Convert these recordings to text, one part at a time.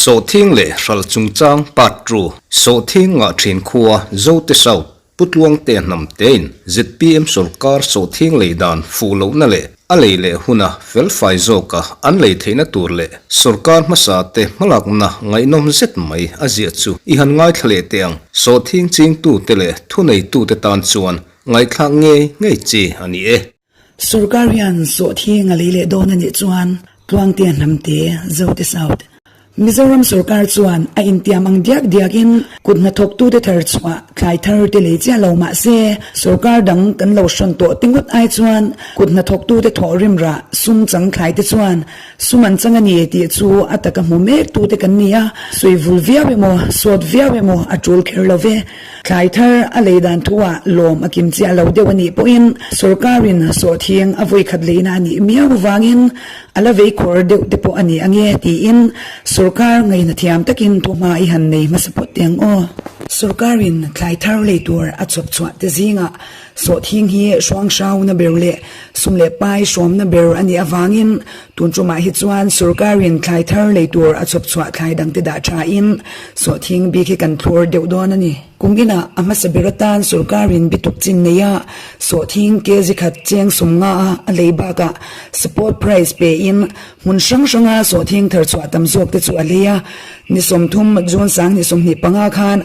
Sawhthing leh hral chungchang part two, Sawhthing ngah thin khua Zote South Pu Tluangte hnam tein zpm sawrkar sawhthing lei dan fuh lohna leh a lei leh huna felfai zawka an lei theihna tur leh sawrkar hmasa te hmalakna ngaihnawm zet mai a ziah chu i han ngaithla leh teh ang. Sawhthing chingtute leh thuneitute tan chuan ngaihthlak ngei ngei chi a ni e. Sawrkar hian sawhthing a lei leh dawn a nih chuan Tluangte Hnamte, Zote South, Mizoram sawrkar chuan a intiam ang diak diakin kut hnathawktute thar chhuah thlai thar te lei chiah lo mah se sawrkar dang kan lo hrawn tawh te ngawt ai chuan kut hnathawktute thawh rim rah sum chang thlai te chuan sum an chang a ni tih chu a taka hmu mek tute kan ni a, sawi vul viau emaw sawt viau emaw a tul kher lo ve. Thlai thar a lei dan thuah lawm a kim chiah lo deuh a nih pawhin sawrkarin sawhthing a vawikhat leina a nih miau avangin a la vei khawr deuh te pawh a ni ange tiin sawrkar ngaihna thiam takin thuhma i han nei hmasa phawt teh ang aw. Sawrkarin thlai thar lei tur a chhawp chhuah te zingah sawhthing hi hruang hrauna ber leh sum leh pai hrawmna ber a nih avangin Tun tumah hi chuan sawrkarin thlai thar lei tur a chhawp chhuah thlai dangte dah thain sawhthing bik hi kan thlur deuh dawn a ni. Kum inah a hmasa ber atan sawrkarin bituk chin neia sawhthing kg khat cheng sum nga a a lei bakah support price pein hmun hrang hranga sawhthing thar chhuah tam zawk te chu a lei a. Ni 30 June 2025 khan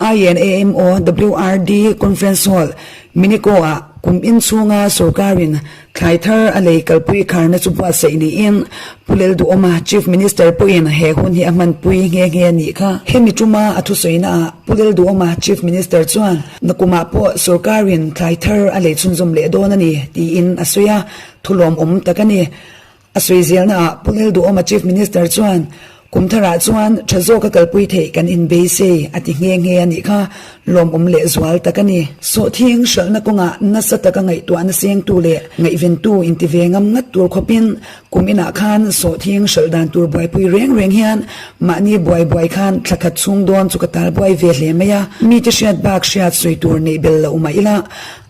INAMO WRD Conference Hall, Minico-ah kum inchhunga sawrkarin Thlai thar a lei kalpui kharna chu buatsaih niin Pu Lelduhawma, Chief Minister pawhin he hun hi a hmanpui nghe nghe a nih kha. Hemi tuma a thusawiina ah Pu Lelduhawma, Chief Minister chuan nakumah pawh sorkarin thlai thar a lei chhunzawm leh dawn a ni tiin a sawi a, thu lawmawm tak a ni. A sawi zelna ah Pu Lelduhawma, Chief Minister chuan Kum tharah chuan tha zawka kalpui theih kan inbeisei a ti nghe nghe a nih kha lawmawm leh zual tak a ni. Sawhthing hralhna kawngah nasa taka ngaihtuahna sengtu leh ngaihventu inti ve ngam ngat tur khawpin kum inah khan sawhthing hralh dan tur buaipui reng reng hian mahni buai buai khan thla khat chhung dawn chu ka tal buai ve hle mai a. Mite hriat bak hriat sawi tur neih bel loh mah ila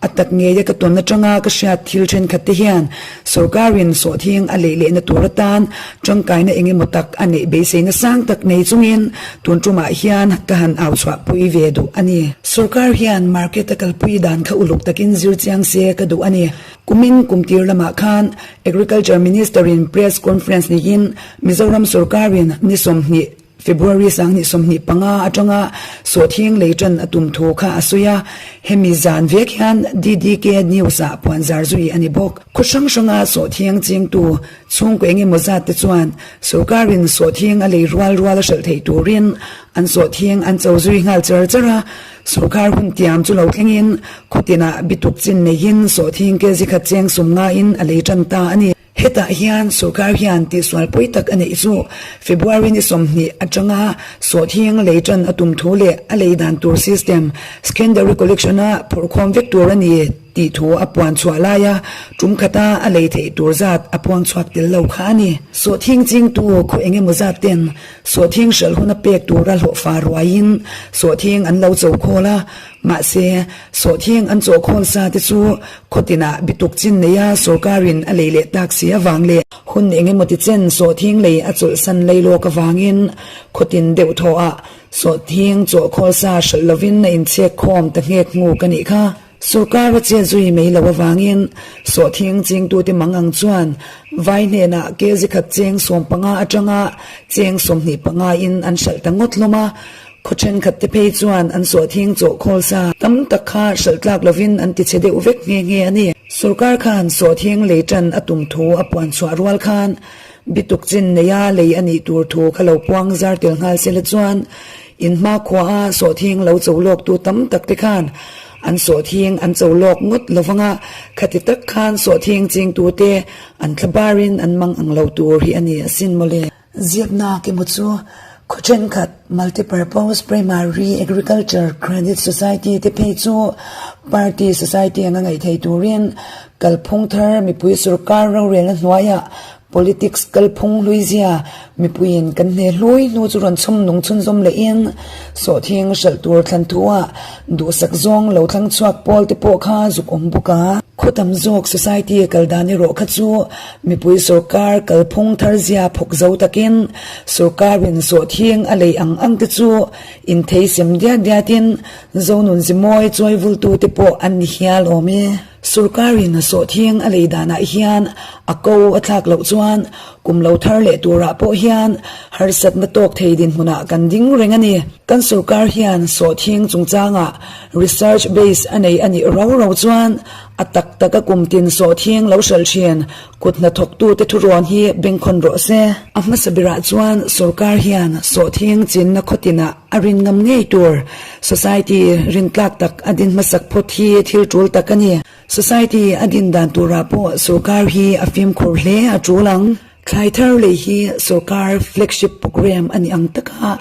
A tak ngeia ka tawn atanga ka hriat thil thenkhat te hian sorkarin sawhthing a leih lehna tur atan tangkaina eng emaw tak a neih beiseina sang tak nei chungin tun tumah hian ka han au chhuahpui ve duh a ni. Sorkar hian market a kalpui dan kha uluk takin zir chiang se ka duh a ni. Kumin kum tir lamah khan Agriculture Minister-in press conference niin Mizoram sorkarin ni 20 February 2025 atanga sawhthing lei tan a tum thu kha a sawi a, hemi zan vek hian DDK News ah puan zar zui a ni bawk. Khaw hrang hranga sawhthing chingtu chhungkaw eng emaw zat te chuan sorkarin sawhthing a lei rual rual a hralh theih turin an sawhthing an cho zui nghal char char a, sorkar hun tiam chu lo thlengin khaw tinah bituk chin neiin sawhthing kg khat cheng sum ngaiin a lei tan ta a ni. Hetah hian sorkar hian tihsual pawi tak a neih chu February ni 20 atanga sawhthing lei tan a tum thu leh a lei dan tur system secondary collection a phawrhkhawm vek tur a ni tih thu a puan chhuah laia tum khata a lei theih tur zat a puang chhuak tel lo kha a ni. Sawhthing chingtu khaw eng emaw zat ten sawhthing hralh huna pek tura hlawhfa ruaiin sawhthing an lo cho khawl a, Mahse, sawhthing an chawhkhawn sa te chu khawtinah bituk chin neia sorkarin a lei leh tak si avang leh hun eng emaw ti chen sawhthing lei a chawlhsan lei lawk avangin khawtin deuh thawhah sawhthing chawhkhawl sa hralh lovin a inchhek khawm ta nghek nguk a nih kha. Sorkar a chet zui mai loh avangin sawhthing chingtute mang ang chuan vai hnenah kg khat cheng 15 atanga cheng 25 in an hralh ta ngawt hlawm a, Khaw thenkhat te phei chuan an sawhthing chawh khawl sa tam tak kha hralh tlak lovin an ti chhe deuh vek nghe nghe a ni. Sorkar khan sawhthing lei tan a tum thu a puan chhuah rual khan bituk chin neia lei a nih tur thu kha lo puang zar tel nghal sela chuan in hma khuaa sawhthing lo cho lawk tu tam tak te khan an sawhthing an cho lawk ngawt lovanga khati tak khan sawhthing chingtu te an thla barin an mang ang lo tur hi a ni asin mawle. Ziaknak emaw chu khaw thenkhat Multipurpose Primary Agriculture Credit Society te phei chu Party Society anga ngaih thei turin kalphung thar mipui sorkar rorelna hnuaiah Politics kalphung hluizia mipuiin kan hne hlui hnu chu rawn chhawm nung chhunzawm lehin sawhthing hralh tur thlan thuah duhsak zawng lo thlang chhuak pawl te pawh kha zuk awm bawk a. Khaw tam zawk society kal dan erawh kha chu mipui sorkar kalphung thar zia phawk zo takin sorkarin sawhthing a lei ang ang te chu inthei sem diat diatin Zonun zimawi chawi vultute pawh an ni hial awm e. Sorkarin sawhthing a lei danah hian a ko a thlak loh chuan kum lo thar leh turah pawh hian harsatna tawk thei dinhmunah kan ding reng a ni. Kan sorkar hian sawhthing chungchangah research base a nei a nih rau rau chuan a tak taka kum tin sawhthing lo hralh thin kut hnathawktute thurawn hi bengkhawn rawh se. A hmasa berah chuan sorkar hian sawhthing chinna khaw tinah a rin ngam ngei tur society rintlak tak a din hmasak phawt hi thil tul tak a ni. Society a din dan turah pawh sorkar hi a fimkhur hle a tul ang. Thlai thar lei hi sorkar flagship programme a ni ang taka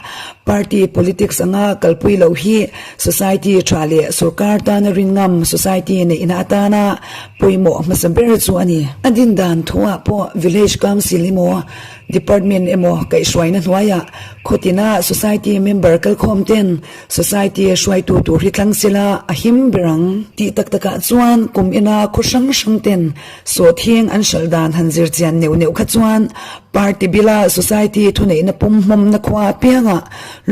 party politics anga kalpui loh hi society tha leh sorkar tana rin ngam society neihna atana pawimawh hmasa ber chu a ni. A din dan thuah pawh village council emaw Department emaw kaihhruaina hnuaiah khawtina society member kalkhawm ten society hruaitu tur hi tlang sela a him ber ang. Tih tak takah chuan kum ina khaw hrang hrang ten sawhthing an hralh dan han zir chian neuh neuh kha chuan party bila society thuneihna pum hmawmna khua apiangah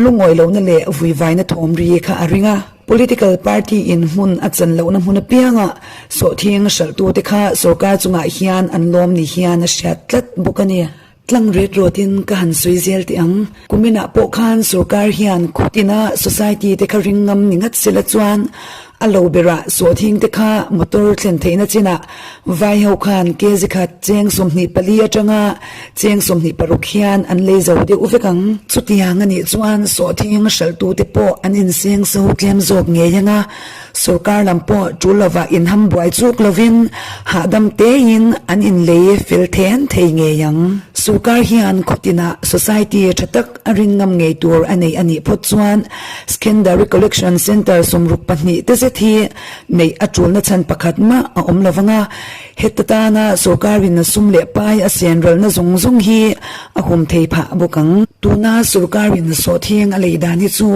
lungawi lohna leh vuivaina thawm ri kha a ring a. Political party in hmun a chan lohna hmun apiangah sawhthing hralhtute kha sorkar chungah hian an lawm ni hian a hriat tlat bawk a ni. Tlang ret rawtin ka han sawi zel teh ang. Kuminah pawh khan sorkar hian khutina society te kha ring ngam ni ngat sela chuan a lo berah sawhthing te kha motor thlen theihna chinah vai ho khan kg khat cheng 24 atanga cheng 26 hian an lei zo deuh vek ang. Chutiang a nih chuan sawhthing hralhtute pawh an inseng so tlem zawk ngei ang a, sorkar lam pawh tul lovah inham buai chuk lovin hahdam tein an inlei fel then thei ngei ang. Sorkar hian khawtinah society tha tak a rin ngam ngei tur a nei a nih phawt chuan Secondary Collection Centre 62 te zet hi neih a tulna chhan pakhat mah a awm lovang a, Heta tana sorkarin a sum leh pai a sian ralna zawng zawng hi a hum thei phah bawk ang. Tuna sorkarin sawhthing a lei dan hi chu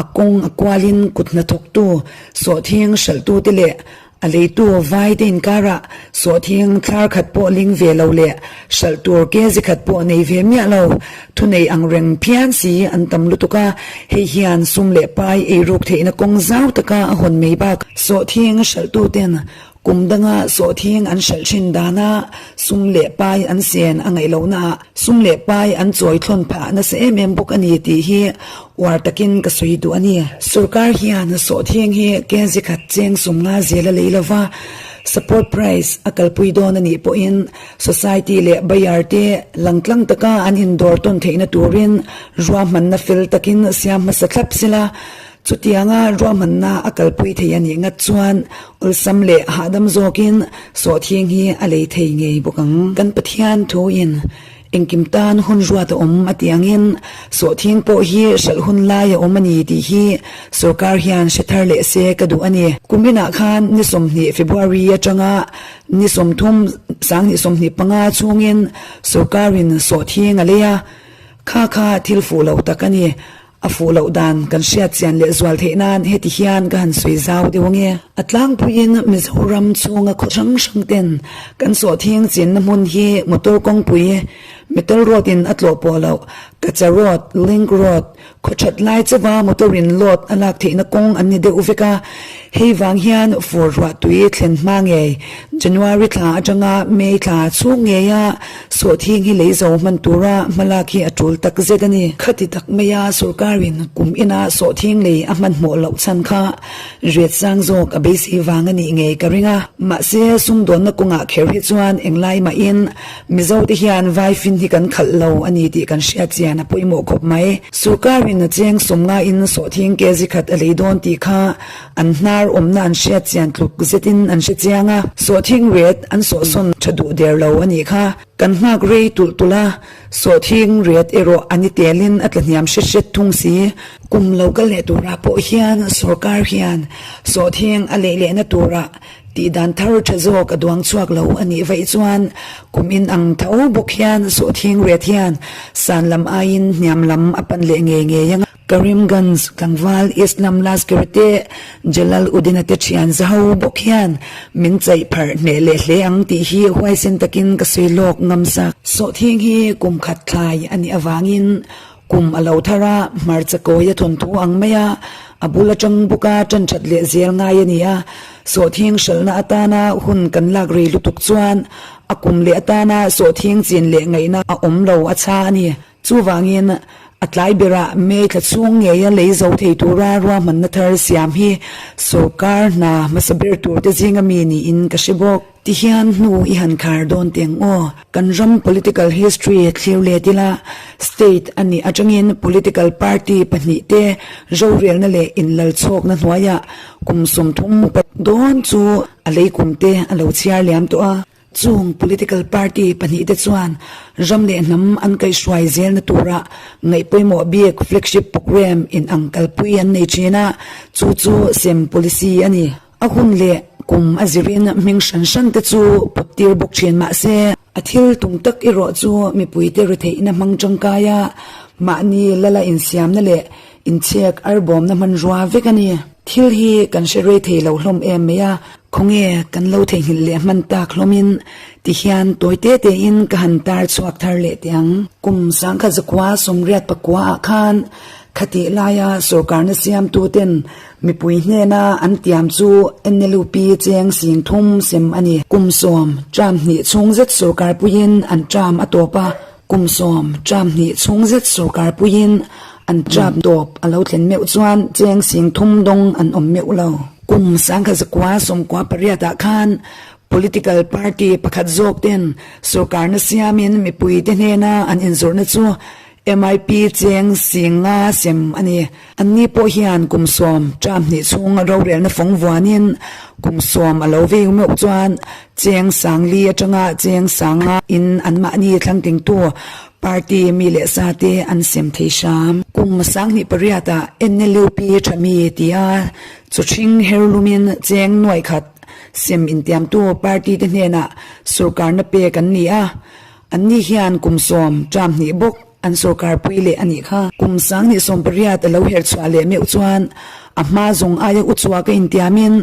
a kawng a kualin kut hnathawktu, sawhthing hralhtute leh a leitu vaite inkarah sawhthing thlar khat pawh ling ve lo leh hralh tur kg khat pawh nei ve miah lo thunei ang reng phian si an tam lutuk a, hei hian sum leh pai eiruk theihna kawng zau taka a hawn mai bak. Sawhthing hralhtuten Kum danga sawhthing an hralh thin dana sum leh pai an sen a ngaih lohnaah sum leh pai an chawi thlawn phah nasa em em bawk a ni tih hi uar takin ka sawi duh a ni. Sorkar hian sawhthing hi kg khat cheng sum nga zel a lei lova, support price a kalpui dawn a nih pawhin society leh buyer te langtlang taka an indawr tawn theihna turin ruahmanna fel takin siam hmasa thlap sela, Chutianga ruahmanna a kalpui thei a nih ngat chuan awlsam leh hahdam zawkin sawhthing hi a lei thei ngei bawk ang. Kan Pathian thuin engkim tan hun ruat a awm a tih angin sawhthing pawh hi hralh hun lai a awm a ni tih hi sorkar hian hre thar leh se ka duh a ni. Kum inah khan ni 20 February atanga ni 30 2025 chhungin sorkarin sawhthing a lei a, kha kha thil fuh lo tak a ni. A fuh loh dan kan hriat chian leh zual theih nan heti hian ka han sawi zau deuh ange. A tlangpuiin Mizoram chhunga khaw hrang hrang ten kan sawhthing chinna hmun hi motor kawngpui, metal road in a tlawh pawh loh, kacha road, link road, khaw that lai chauva motor in load a lak theihna kawng an ni deuh vek a. Hei vang hian fur ruah tui thlen hma ngei January thla atanga May thla chhung ngeia Sawhthing hi lei zo hman tura hmalak hi a tul tak zet a ni. Khati tak maia sorkarin kum ina sawhthing lei a hmanhmawh loh chhan kha riat sang zawk a beisei vang a nih ngei ka ring a. Mahse, sumdawnna kawngah kher hi chuan englai mahin Mizote hian vaifin hi kan khalh lo a ni tih kan hriat chian a pawimawh khawp mai. Sorkarin a cheng sawmngain sawhthing kg khat a lei dawn tih kha An hnar awmna an hriat chian tluk zetin an hre chiang a, sawhthing ret an sawhsawn tha duh der lo a nih kha. Kan nghak rei tulh tulh a, sawhthing ret erawh a ni telin a tla hniam hret hret thung si. Kum lo kal leh turah pawh hian sorkar hian sawhthing a leh lehna turah tih dan thar tha zawk a duang chhuak lo a nih vaih chuan kum in ang tho bawk hian sawhthing ret hian san lam aiin hniam lam a pan leh ngei ngei ang a. Karimganj tlangval Islam Lasker te Jalal Uddin-a te thian zaho bawk hian min chaih pharh hneh leh hle ang tih hi huaisen takin ka sawi lawk ngam sak. Sawhthing hi kum khat thlai a nih avangin kum a lo thar a, hmarcha kawi a thawnthu ang mai a, a bul atang bawka tan that leh zel ngai a ni a. Sawhthing hralhna atana hun kan lak rei lutuk chuan a kum leh atana sawhthing chin leh ngaihna a awm lo a chha a ni. Chuvangin, a tlai berah May thla chhung ngeia lei zo thei tura ruahmanna thar siam hi sorkar hna hmasa ber turte zinga mi niin ka hre bawk. Tihian hnu i han khar dawn teng aw. Kan ram political history thlir let ila, state a nih atangin political party pahnihte rorelna leh inlalchhawkna hnuaiah kum 30 upa dawn chu a lei kumte a lo chhiar liam tawh a. Chung political party pahnihte chuan ram leh hnam an kaihhruai zelna tura ngaih pawimawh bik flagship programme in ang kalpui an nei thin a, chu chu sem policy a ni. A hun leh kum a zirin hming hran hran te chu put tir bawk thin mah se, a thil tum tak erawh chu mipuite retheihna hmang tangkaia mahni lala insiamna leh Inchhek arbawmna hmanrua vek a ni. Thil hi kan hre rei thei lo hlawm em mai a, khawnge kan lo theihnghilh leh hman tak hlawmin ti hian tawi te tein ka han tar chhuak thar leh teh ang. Kum sangkhat zakua sawmriat pakua ah khan khatih laia sorkarna siamtu ten mipui hnena an tiam chu NLUP cheng sing thum sem a ni. Kum sawm term hnih chhung zet sorkar puiin an term a tawp a, Kum sawm term hnih chhung zet sorkar puiin an term tawp a lo thlen meuh chuan cheng sing thum dawng an awm meuh lo. Kum sangkhat zakua sawmkua pariatah khan political party pakhat zawk ten sorkarna siamin mipuite hnena an inzawrhna chu MIP cheng sing nga sem a ni. Anni pawh hian kum sawm term hnih chhung rorelna fawng vuanin kum sawm a lo vei meuh chuan Cheng Sangli atanga Cheng Sanga in anmahni thlangtlingtu party mi leh sa te an sem thei hram. Kum sanghnih pariatah NLUP tha mi tia chawhring her lumin cheng nuai khat sem intiamtu party te hnenah sorkarna pek an ni a, anni hian kum sawm term hnih bawk An sorkar pui leh a nih kha. Kum sanghnih 18 a lo her chhuah leh meuh chuan a hma zawng aia u chua ka intiamin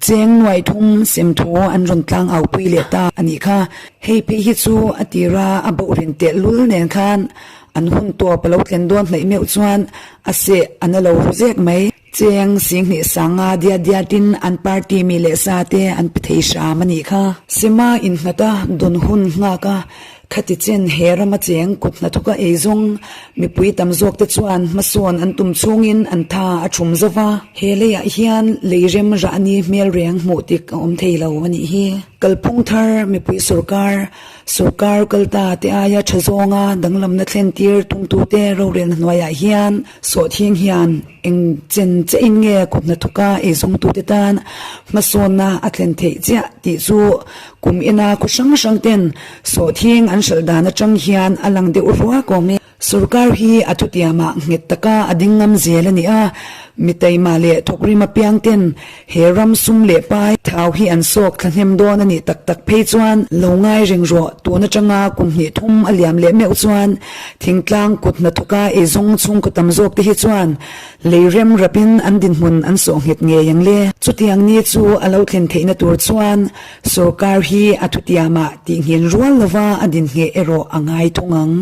cheng nuai thum sem thu an rawn tlang au pui leh ta a nih kha. Hei phei hi chu a tira a bohrin telh lul nen khan an hun tawp a lo thlen dawn hnaih meuh chuan a seh a na lo ru zek mai. Cheng singhnih sanga diat diatin an party mi leh sa te an pe thei hram a nih kha. Sema innghat a dawn hun nghak a, khati chen he rama cheng kut hnathawka ei zawng mipui tam zawk te chuan hmasawn an tum chhungin an tha a thum zo va. He leiah hian lei rem rahni hmel reng hmuh tik a awm thei lo a nih hi. Kalphung thar mipui sorkar Sorkar kalta te aia tha zawnga danglamna thlen tir tumtute rorelna hnuaiah hian sawhthing hian eng chen chiahin nge kut hnathawka eizawngtute tan hmasawnna a thlen theih chiah tih chu kum ina khaw hrang hrang ten sawhthing an hralh dan atang hian a lang deuh ruak awm e. Sorkar hi a thutiamah nghet taka a ding ngam zel a ni a, mi taima leh thawkrim apiang ten he ram sum leh pai thau hi an sawk thla hnem dawn a nih tak tak phei chuan lo ngai reng rawh. Tun atanga kum hnih thum a liam leh meuh chuan thingtlang kut hnathawka eizawng chhungkaw tam zawk te hi chuan lei rem rapin an dinhmun an sawh nghet ngei ang le. Chutiang ni chu a lo thlen theihna tur chuan Sorkar hi a thutiamah tih nghen rual lova a din ngheh erawh a ngai thung ang.